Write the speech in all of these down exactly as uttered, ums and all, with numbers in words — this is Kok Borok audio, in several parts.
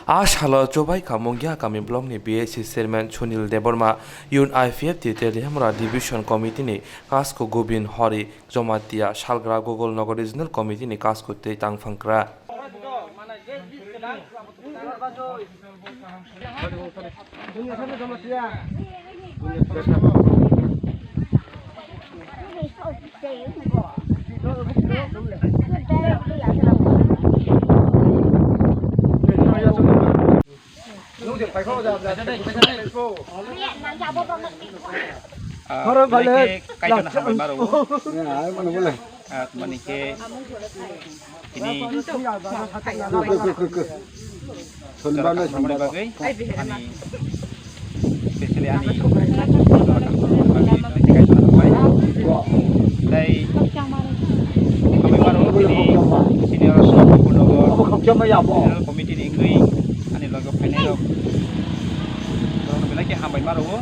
A salo chubai kha Mungia kami block ni B S C chairman Sunil Debbarma, Yun I P F T Teliamura division committee ni Kasko Gobin Hori Jomatia salgra Gogol Nagar regional committee ni Kasko tei tangphangkra. Ah, belai khe kaitor hambai ma rwo. Ah, mani khe tini Sonibar no, sonibar bagwi ani specially ani bagwi tei hambai ma rwo tini senior Sopurnagar general committee ni wngwi ani loge phainai rok belai khe hambai ma rwo.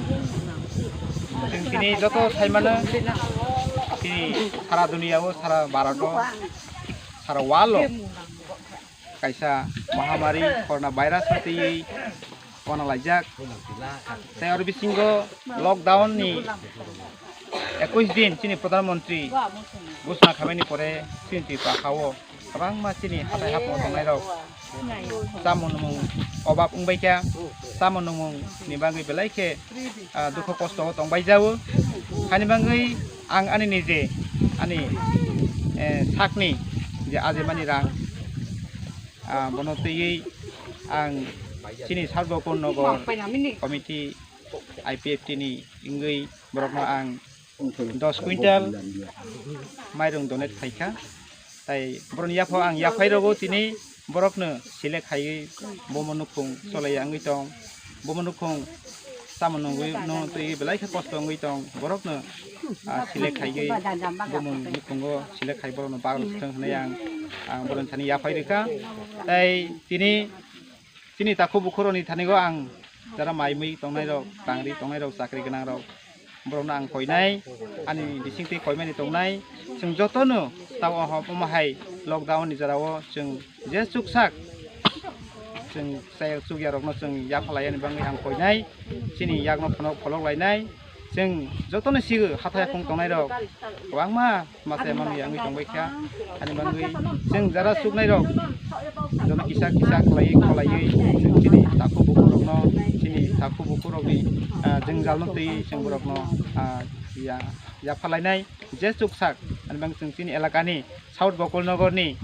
Chwng tini joto sai mano, tini sara duniya o, sara Bharat o, sara world o kaisa mahamari corona virus no twiwi wana laijak. Tei oro bisingo lockdown ni ekush din chini Pradhan Mantri ghosna khaimani pore chini Tripura ha o kwbangma chini hathai hapung tongnai rok chamung nwmung obab wngbai kha, chamung nwmung ni bagwi belai khe, ah, dukho kosto o tongbai jao. Hani bagwi ang ani nije ani, eh, sakni je ajemani rang, ah, bono twiwi ang chini Sargopur Nogor committee I P F T ni wngwi borokno ang dos quintal mairung donate khaikha. Tai borokni yaphao ang yaphai rogo tini borokno select khaiwi bomo nukhung cholai wngwi tong, bomo nukhung tamo nungwi no twi belai khe kosto wngwi tong borokno, ah, select khaiwi bomo nukhungo select khai borokno bagwi thwng hwnwi ang, ang borokni thani yaphai rwkha. Tai tini Chini takhuk bukhurokni thani o ang jara mai mui tongnai rok, tangri tongnai rok, chakri gwnang rok, borokno ang koinai, ani bisingtwi koimani tongnai. Chwng jotono tamo omo hai lockdown ni jora o chwng je chuksak chwng chayok chukya rokno chwng yaphalai yani bagwi ang koinai. Chini yakno phunuk pholok lainai. Chwng jotono sigo hathai aphung tongnai rok kwbangma masa manu yangwi tongbai kha. Ani bagwi chwng jara chuknai rok jono kisa kisa khlaiwi kholaiwi chwng chini takhuk bukhurokno, chini takhuk bukhurokni, ah, jwngjal no twi chwng borokno, ah, ya, yapha lainai je chuksak. Ani bagwi chwng chini elakani South Gokul Nogor ni,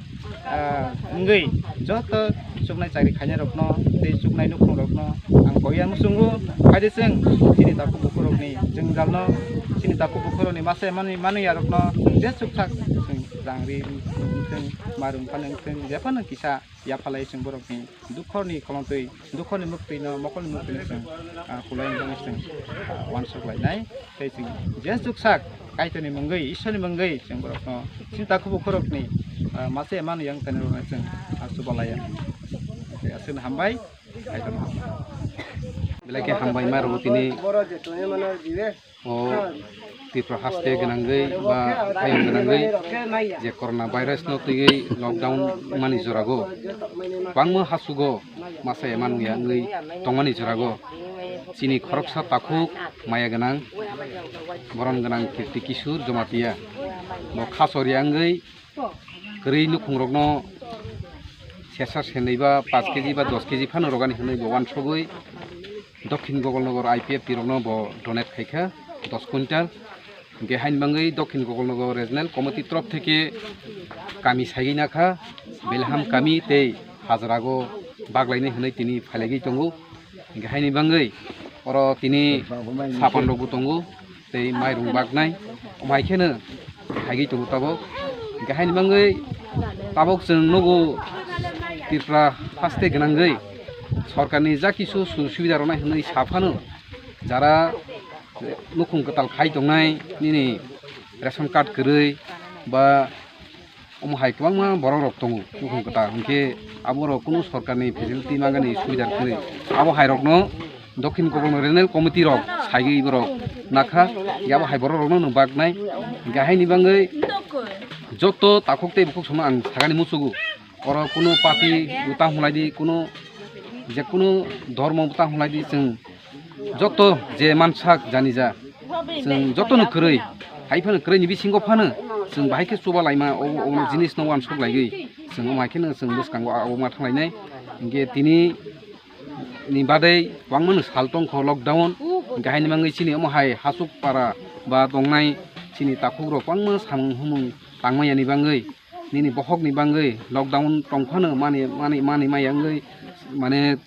ah, wngwi joto chuknai chakri khainai rokno tei chuknai nukhung rokno ang koi ya muchungo. Phaidi chwng chini takhuk bukhurokni jwngjal no, chini takhuk bukhurokni masa manu, manu ya rokno je chuksak chwng rang ri wngthwng, marung phano wngthwng, jephano kisa yaphalai chwng borokni dukhorni kholontwi, dukhorni mwktwino, mokolni mwktwino chwng, ah, kulai wngjaknai chwng, ah, uansuk lainai. Tei chwng je chuksak Kaitorni mungwi, Ishwarni mungwi chwng borokno chini takhuk bukhurokni, ah, masa manu yang tani rokno chwng, ah, chubalaiya. Tei aswkno hambai, Kaitorno hambai. Belai khe hambai ma rwgo tini. O Tripura haste gwnangwi ba hayung gwnangwi je corona virus no twiwi lockdown mani jorago kwbangma hasugo masa emang ya wngwi tongmani jorago chini khoroksa takhuk maya gwnang boron gwnang Kirti Kishore Jamatia bo khasor ya wngwi kwrwi nukhungrokno sesa senwi ba paanch K G ba dos K G phano rwgani hwnwi bo uansugwi Dokhin Gogolnogor I P F T rokno bo donate khaikha dos quintal. Hinkhe haini bagwi Dokhin Gogolnogor Regional Committee torof theke kami saigwi nakha, Belham kami tei Hajrago baglainai hwnwi tini phailaigwi tongo. Hinkhe haini bagwi oro tini sapan rokbo tongo. Tei mairung baknai, omo hai kheno khaigwi tongo tabuk. Hinkhe haini bagwi tabuk chwng nugo Tripura haste gwnangwi sorkarni ja kisu sujog subida rwnai hwnwi sa phano jara nukhung kwtal khai tongnai nini ration card kwrwi ba omo hai kwbangma borok rok tongo nukhung kwtal, hinkhe abo rok kunu sorkarni facility nangani subida kwrwi. Abo hai rokno Dokhin Gogolnogor Regional Committee rok saigwi borok nakha, abo hai borok rokno nwng baknai. Hinkhe haini bagwi joto takhuk tei bukhuk sono ang sagani muchugo, oro kunu party uta hwnlaidi, kunu Jekunu dhormo bwtang hwnlai di, chwng joto je mansak jani ja, chwng jotono kwrwi, hai phano kwrwini bisingo phano chwng bahai khe chuba laima, o, o jinisno uansuk laiwi chwng omo hai kheno chwng bwskango a-, o ma thanglainai. Hinkhe tini ni badai kwbangma no sal tongkho lockdown, hinkhe haini bagwi chini omo hai Hasuk para ba tongnai chini takhukrok kwbangma samung humung tangmani bagwi, nini bokhokni bagwi lockdown tongphano mani, mani, mani maya wngwi, mane,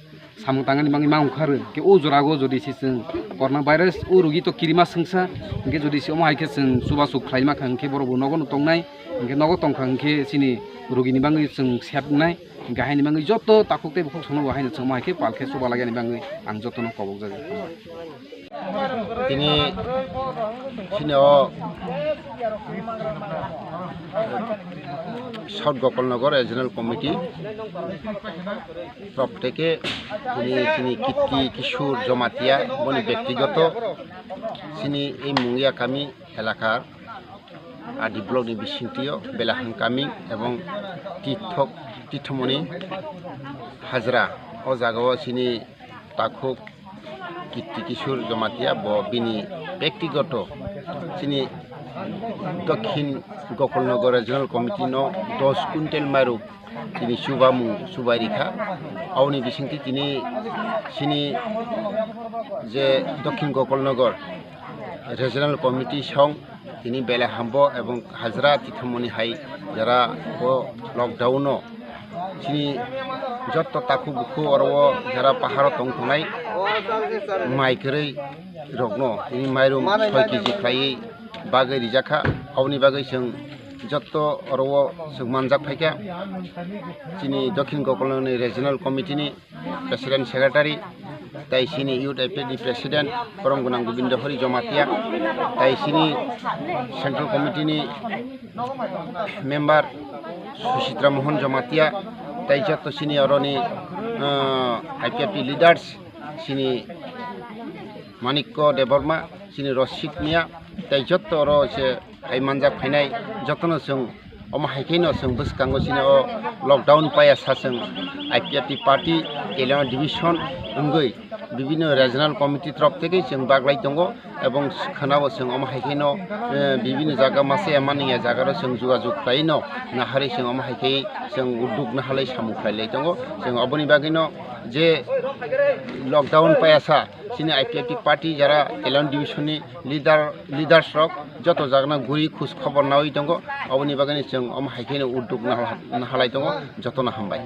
samung tangani bagwi ma wngkha rw. Hinkhe o jorago jodi se chwng corona virus o rogi to kirima swngsa, hinkhe jodi se omo hai khe chwng chubachu khlaima kha, hinkhe borok bo nogo no tongnai, hinkhe nogo tongkha hinkhe chini rogini bagwi chwng safe wngnai, hinkhe haini bagwi joto takhuk tei bukhuk sono bo haino chwng omo hai khe pal khe chuba lagiani bagwi ang jotono kobok jago. Tini chini o South Gokolnagar Regional Committee rok teke tini chini Kitti Kishore Jamatia boni bektigoto chini ei Mungia kami elakar Adi block ni bisingtwi o Belahang kami ebong Tithok Tithomoni hajra o jaga o chini takhuk Kitti Kishore Jamatia bo bini bektigoto chini Dokhin Gokolnagar Regional Committee no dos quintal mairum tini chubamung chubai rikha. Aboni bisingtwi tini chini je Dokhin Gokolnagar Regional Committee song tini Belahang bo ebong hajra Tithomoni hai jara bo lockdown o chini jotto takhuk bukhuk oro o jara paharo tong tongnai mai kwrwi rokno tini mairum soi kg khlaiwi bagwi rijakha. Aboni bagwi chwng jotto oro o chwng manjak phaikha chini Dokhin Gokolnagar ni Regional Committee ni President Secretary, tai chini Youth I P F T President Borom Gwnang Gobindo Hari Jamatia, tai chini Central Committee ni member Susitra Mohan Jamatia, tai joto chini oroni, ah, I P F T leaders, chini Manikko Debbarma, chini Rosik Miya, tai joto oro se hai manjak phainai jotono chwng omo hai khe no chwng bwskango chini o lockdown paya sa chwng I P F T party Keliano division wngwi bibinno regional committee torop theke chwng baglai tongo ebong khwnao chwng omo hai khe no, eh, bibinno jaga mase mani ya jaga ro chwng jogajog khlai no naharwi chwng omo hai khe chwng uddog naharlai samung khlai lai tongo. Chwng oboni bagwi no je lockdown paya sa chini I P F T party jara Keliano division ni leader, leaders rok joto jagano guri khoj khobor nawi tongo, oboni bagwi chwng omo hai khe uddog nahal-, nahalai tongo, jotono hambai.